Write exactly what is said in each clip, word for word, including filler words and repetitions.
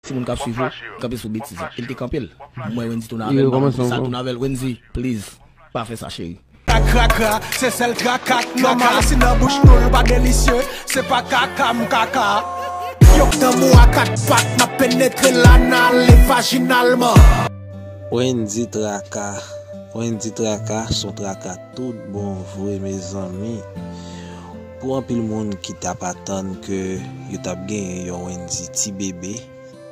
Timoun k ap swiv ou, kanpe sou betiz la. E l te kanpe l. M wè Wendy tounen avè l, m pa konn poukisa l tounen avè l. Wendy, please, pa fè sa, cheri. Krakrakra, se sèl traka k nòmal. Si nan bouch nou l pa delisye, se pa kaka m kaka. Yo k tanbou a kat pat, n ap penetre l anal e vajinalman. Wendy Traka, Wendy Traka, s on traka tout bon vre, mezanmi. Pou anpil moun ki t ap atann ke yo t ap genyen yon Wendy ti bebe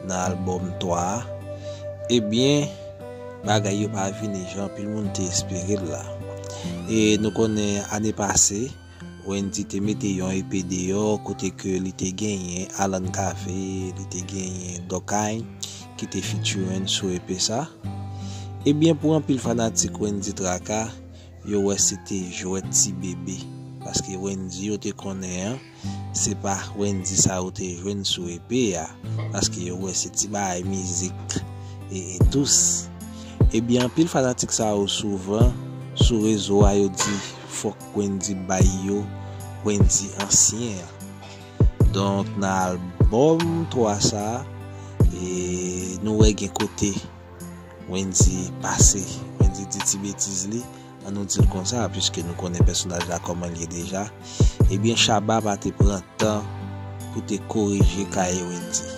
nan albòm twa a, ebyen, bagay yo pa vini jan anpil moun te espere l la. E nou konnen ane pase, Wendy te mete yon E P deyò kote ke li te genyen Alan Cavé, li te genyen Durkheim ki te featuring sou E P sa. Ebyen, pou anpil fanatik Wendy Traka, yo wè se te jwèt ti bebe, paske Wendy yo te konnen an, se pa Wendy sa yo te jwenn sou E P a, paske yo wè se ti bagay mizik e, e dous. Ebyen, anpil fanatik sa yo souvan sou rezo a yo di fòk Wendy bay yo Wendy ansyen an. Donk, nan albòm twa sa, e, nou wè gen kote Wendy pase, Wendy di ti betiz li, an nou di l konsa, piske nou konnen pèsonaj la kòman l ye deja, ebyen Shabba pa te pran tan pou te korije kay Wendy.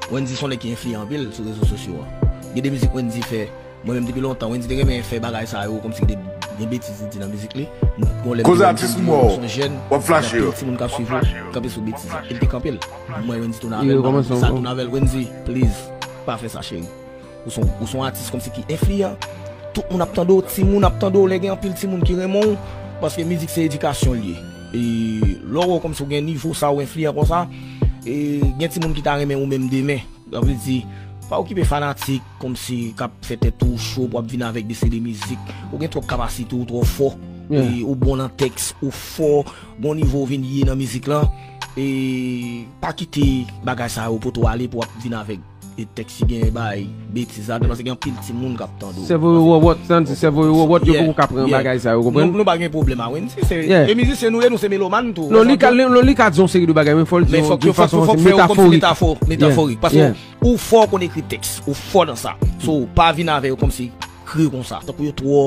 Wendy s on nèg ki enfliyan anpil sou rezo sosyo a. Gen de mizik Wendy fè, mwen menm depi lontan, Wendy te renmen fè bagay sa yo, kòmsi gen de, gen betiz li di nan mizik li. Gon lè m te wè m te di yo, s on jèn, gen anpil timoun k ap swiv ou, kanpe sou betiz la. E l te kanpe l. M wè Wendy tounen avè l, m pa konn poukisa l tounen avè l. Wendy, please, pa fè sa, cheri. Ou s on, ou s on atis kòmsi ki enfliyan. Tout moun ap tande w, timoun ap tande w, lè gen anpil timoun ki renmen w, paske mizik se edikasyon l ye. E lè w wè w kòmsi w gen nivo sa, w enfliyan konsa, e gen timoun ki ta renmen ou menm demen. Sa vle di, pa okipe fanatik kòmsi k ap fè tèt ou cho pou ap vin avèk de seri de mizik. Ou gen twòp kapasite, ou twò fò. E ou bon nan tèks, ou fò, gon nivo w vin ye nan mizik lan. E pa kite bagay sa yo pote w ale pou w ap vin avèk e tèks ki gen bay betiz ladan, paske gen anpil timoun k ap tande w. Sèvo yo wòwòt, sa n di sèvo yo wòwòt, yo poko ka pran bagay sa yo, konprann? Nou, nou pa gen pwoblèm a Wendy, se, e mizisyen nou ye, nou se melomàn tou. Non, li ka, li, li ka di yon seri de bagay, men fò l di yon fason metaforik. Metaforik, paske ou fò konn ekri tèks, ou fò nan sa. So, pa vin avè yo kòmsi kri konsa, tankou yo twò.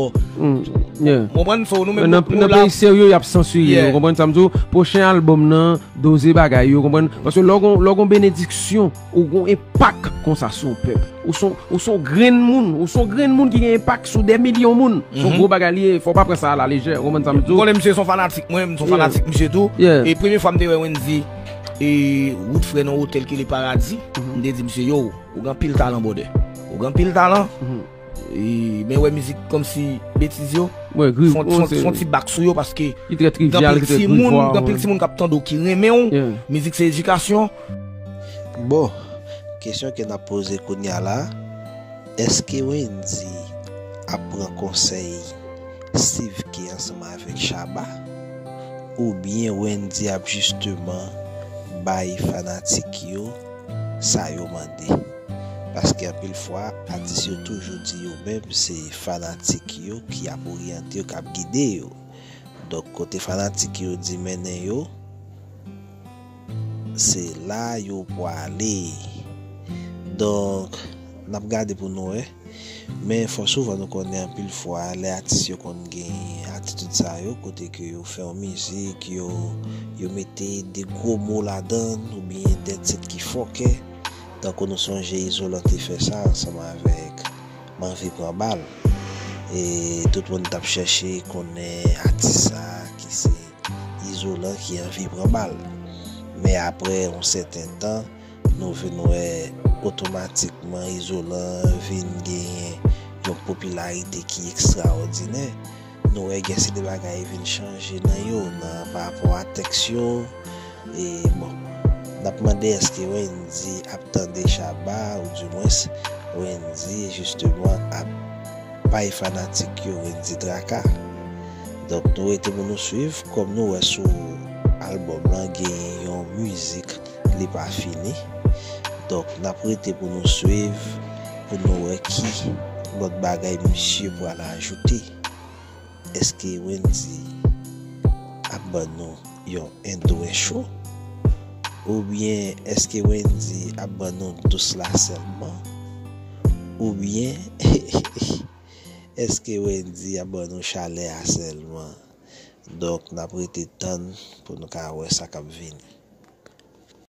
Ou konprann? So, nou menm, nan, nou, nan la peyi serye, y ap sansire, ou konprann sa m di w? Pwochen albòm nan, doze bagay yo, konprann? Paske lè w gon, lè w gon benediksyon, ou gon enpak konsa sou yon pèp. Ou s on, ou s on grenn moun, ou s on grenn moun ki gen enpak sou dè milyon moun. S on gwo bagay li ye, fò w pa pran sa alalejè, ou konprann sa m di w? Bon, lè misye s on fanatik mwen, m s on fanatik misye tou. E premye fwa m te wè Wendy, e, Woodfrè nan otèl ki Le Paradis, m te di misye, yo, ou gen anpil talan, brother. Ou gen anpil talan. E, men wè mizik kòmsi betiz yo. Fon, fon, fon ti bak sou yo paske gen anpil timoun, gen anpil timoun k ap tande w ki renmen w. Mizik se edikasyon. Bon, kesyon ke n ap poze kounye a la, èske Wendy ap pran konsèy Steve K ansanm avèk Shabba? Oubyen Wendy ap jisteman bay fanatik yo sa yo mande? Paske anpil fwa, atis yo toujou di yo menm se fanatik yo ki ap oryante yo, k ap gide yo. Donk, kote fanatik yo di mennen yo, se la yo pwale. Donk, n ap gade pou nou wè. Men fò souvan nou konnen anpil fwa lè atis yo konn gen atitid sa yo, kote ke yo fè yon mizik, yo, yo mete de gwo mo ladan l, oubyen de tit ki fòkè. Tankou nou sonje Izolan te fè sa ansanm avèk M anvi pran bal. E tout moun t ap chèche konnen atis sa a ki se Izolan ki anvi pran bal. Men apre yon sèten tan, nou vin wè otomatikman Izolan vin genyen yon popilarite ki ekstraòdinè. Nou wè gen seri de bagay vin chanje nan yo, nan pa rapò a tèks yo. E bon, n ap mande èske Wendy ap tande Shabba, oudimwens Wendy jisteman ap bay fanatik yo Wendy traka. Donk, nou rete pou nou swiv, kòm nou wè sou albòm lan gen yon mizik li pa fini. Donk, n ap rete pou nou swiv, pou nou wè ki lòt bagay misye pral ajoute. Èske Wendy ap ban nou yon Indo en show? Oubyen èske Wendy ap ban nou dous la sèlman? Oubyen èske Wendy ap ban nou chalè a sèlman? Donk, n ap rete tann pou nou ka wè sa k ap vini.